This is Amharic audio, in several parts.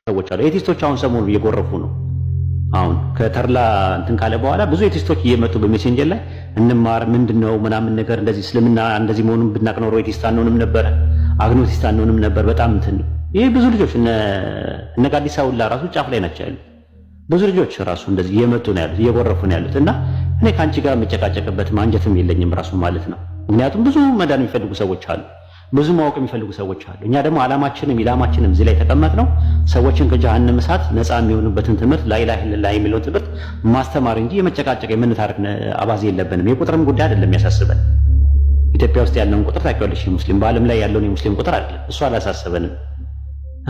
ሰዎች አሉ። Atheist ኦች አሁን ሰሞኑን እየጎረፉ ነው። አሁን ከተርላ እንትን ካለ በኋላ ብዙ atheist ኦች እየመጡ በ Messenger ላይ እንማር ምንድነው ምናምን ነገር፣ እንደዚህ እስልምና እንደዚህ መሆኑን ብናቅ ኖሮ atheist አንሆንም ነበረ፣ agnostic አንሆንም ነበር። በጣም እንትን ነው። ይሄ ብዙ ልጆች እነ ጋዲሳ ሁላ ራሱ ጫፍ ላይ ናቸው ያሉት። ብዙ ልጆች ራሱ እንደዚህ እየመጡ ነው ያሉት፣ እየጎረፉ ነው ያሉት። እና እኔ ከአንቺ ጋር የምጨቃጨቅበት አንጀትም የለኝም ራሱ ማለት ነው። ምክንያቱም ብዙ መዳን የሚፈልጉ ሰዎች አሉ። ብዙ ማወቅ የሚፈልጉ ሰዎች አሉ። እኛ ደግሞ አላማችንም ኢላማችንም እዚህ ላይ የተቀመጥነው ሰዎችን ከጀሃነም እሳት ነፃ የሚሆኑበትን ትምህርት፣ لا إله إلا الله የሚለውን ትምህርት ማስተማር እንጂ የመጨቃጨቅ የምንታርክ አባዜ የለብንም። የቁጥርም ጉዳይ አይደለም የሚያሳስበን። ኢትዮጵያ ውስጥ ያለውን ቁጥር ታውቂዋለሽ፣ የሙስሊም በዓለም ላይ ያለውን የሙስሊም ቁጥር አይደለም እሱ አላሳሰበንም።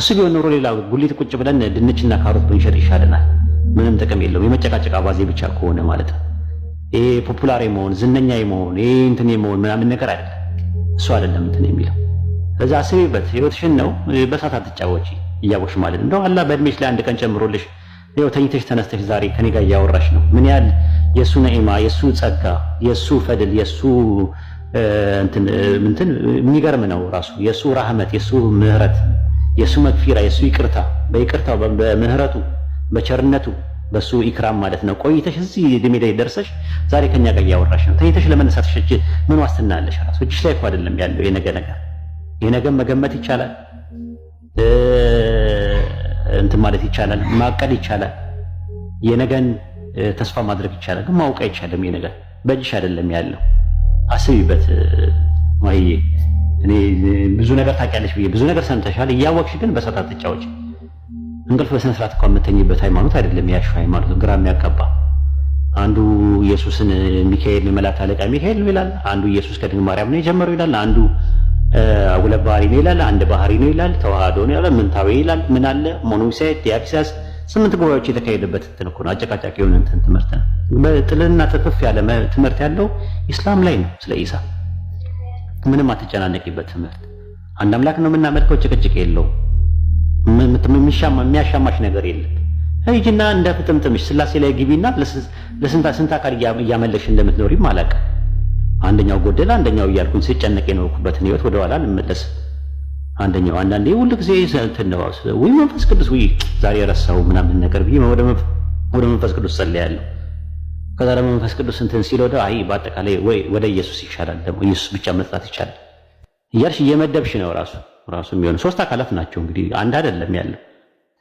እሱ ቢሆን ኖሮ ሌላ ጉሊት ቁጭ ብለን ድንችና ካሮት ብንሸጥ ይሻለናል። ምንም ጥቅም የለውም የመጨቃጨቅ አባዜ ብቻ ከሆነ ማለት ነው። ይሄ popular የመሆን፣ ዝነኛ የመሆን፣ ይሄ እንትን የመሆን ምናምን ነገር አይደለም። እሱ አይደለም እንትን የሚለው። እዛ አስቢበት። ህይወትሽን ነው፣ በሳት አትጫወቺ እያወሽ ማለት እንደው አላህ በእድሜሽ ላይ አንድ ቀን ጨምሮልሽ ይኸው ተኝተሽ ተነስተሽ ዛሬ ከኔ ጋር እያወራሽ ነው። ምን ያህል የሱ ነዒማ፣ የሱ ጸጋ፣ የሱ ፈድል፣ የሱ እንትን እንትን የሚገርም ነው ራሱ፣ የሱ ራህመት፣ የሱ ምህረት፣ የሱ መግፊራ፣ የሱ ይቅርታ፣ በይቅርታው፣ በምህረቱ፣ በቸርነቱ፣ በሱ ኢክራም ማለት ነው። ቆይተሽ እዚህ እድሜ ላይ ደርሰሽ ዛሬ ከኛ ጋር እያወራሽ ነው። ተኝተሽ ለመነሳትሽ ምን ዋስትና አለሽ? ራሱ እጅሽ ላይ እኮ አይደለም ያለው የነገ ነገር። የነገ መገመት ይቻላል፣ እንትን ማለት ይቻላል፣ ማቀድ ይቻላል፣ የነገን ተስፋ ማድረግ ይቻላል። ግን ማወቅ አይቻልም። የነገ በእጅሽ አይደለም ያለው። አስቢበት ማሂዬ። እኔ ብዙ ነገር ታውቂያለሽ ብዬ ብዙ ነገር ሰምተሻል። እያወቅሽ ግን በሳት አትጫወቺ። እንቅልፍ በስነ ስርዓት እንኳን የምተኝበት ሃይማኖት አይደለም ያልሽው ሃይማኖት፣ ግራ የሚያጋባ። አንዱ ኢየሱስን ሚካኤል፣ የመላእክት አለቃ ሚካኤል ነው ይላል። አንዱ ኢየሱስ ከድንግል ማርያም ነው የጀመረው ይላል። አንዱ ሁለት ባህሪ ነው ይላል። አንድ ባህሪ ነው ይላል። ተዋህዶ ነው ይላል። ምንታዊ ይላል። ምን አለ ሞኖፊሳይት፣ ዲያፊሳስ፣ ስምንት ጉባኤዎች የተካሄደበት እንትን እኮ ነው። አጨቃጫቂ የሆነ እንትን ትምህርት ነው። ጥልና ጥፍፍ ያለ ትምህርት ያለው ኢስላም ላይ ነው። ስለ ኢሳ ምንም አትጨናነቂበት ትምህርት። አንድ አምላክ ነው የምናመልከው፣ ጭቅጭቅ የለውም። የሚያሻማሽ ነገር የለም። ሂጂና እንደ ፍጥምጥምሽ ስላሴ ላይ ግቢና ለስንት ስንት አካል እያመለክሽ እንደምትኖሪም አላውቅም። አንደኛው ጎደለ አንደኛው እያልኩኝ ስጨነቅ የኖርኩበትን ህይወት ወደኋላ ልመለስ። አንደኛው አንዳንዴ ሁሉ ጊዜ እንትን ነው፣ ወይ መንፈስ ቅዱስ፣ ወይ ዛሬ ረሳው ምናምን ነገር ብዬ ወደ መንፈስ ቅዱስ ጸልያለሁ። ከዛ ደግሞ መንፈስ ቅዱስ እንትን ሲል ወደ አይ በአጠቃላይ ወይ ወደ ኢየሱስ ይሻላል፣ ደግሞ ኢየሱስ ብቻ መጥራት ይቻላል እያልሽ እየመደብሽ ነው። ራሱ ራሱ የሚሆን ሶስት አካላት ናቸው እንግዲህ፣ አንድ አይደለም ያለው።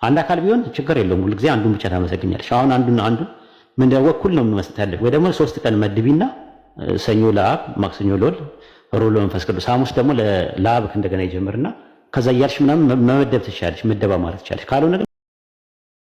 አንድ አካል ቢሆን ችግር የለውም። ሁሉ ጊዜ አንዱን ብቻ ታመሰግኛለሽ። አሁን አንዱን አንዱን ምን እኩል ነው የምመስለት ያለሽ። ወይ ደግሞ 3 ቀን መድቢና ሰኞ ለአብ፣ ማክሰኞ ለወልድ፣ ሮብ ለመንፈስ ቅዱስ፣ ሐሙስ ደግሞ ለአብ እንደገና ይጀምርና ከዛ እያልሽ ምናምን መመደብ ትችያለሽ። ምደባ ማለት ትችያለሽ። ካልሆነ ግን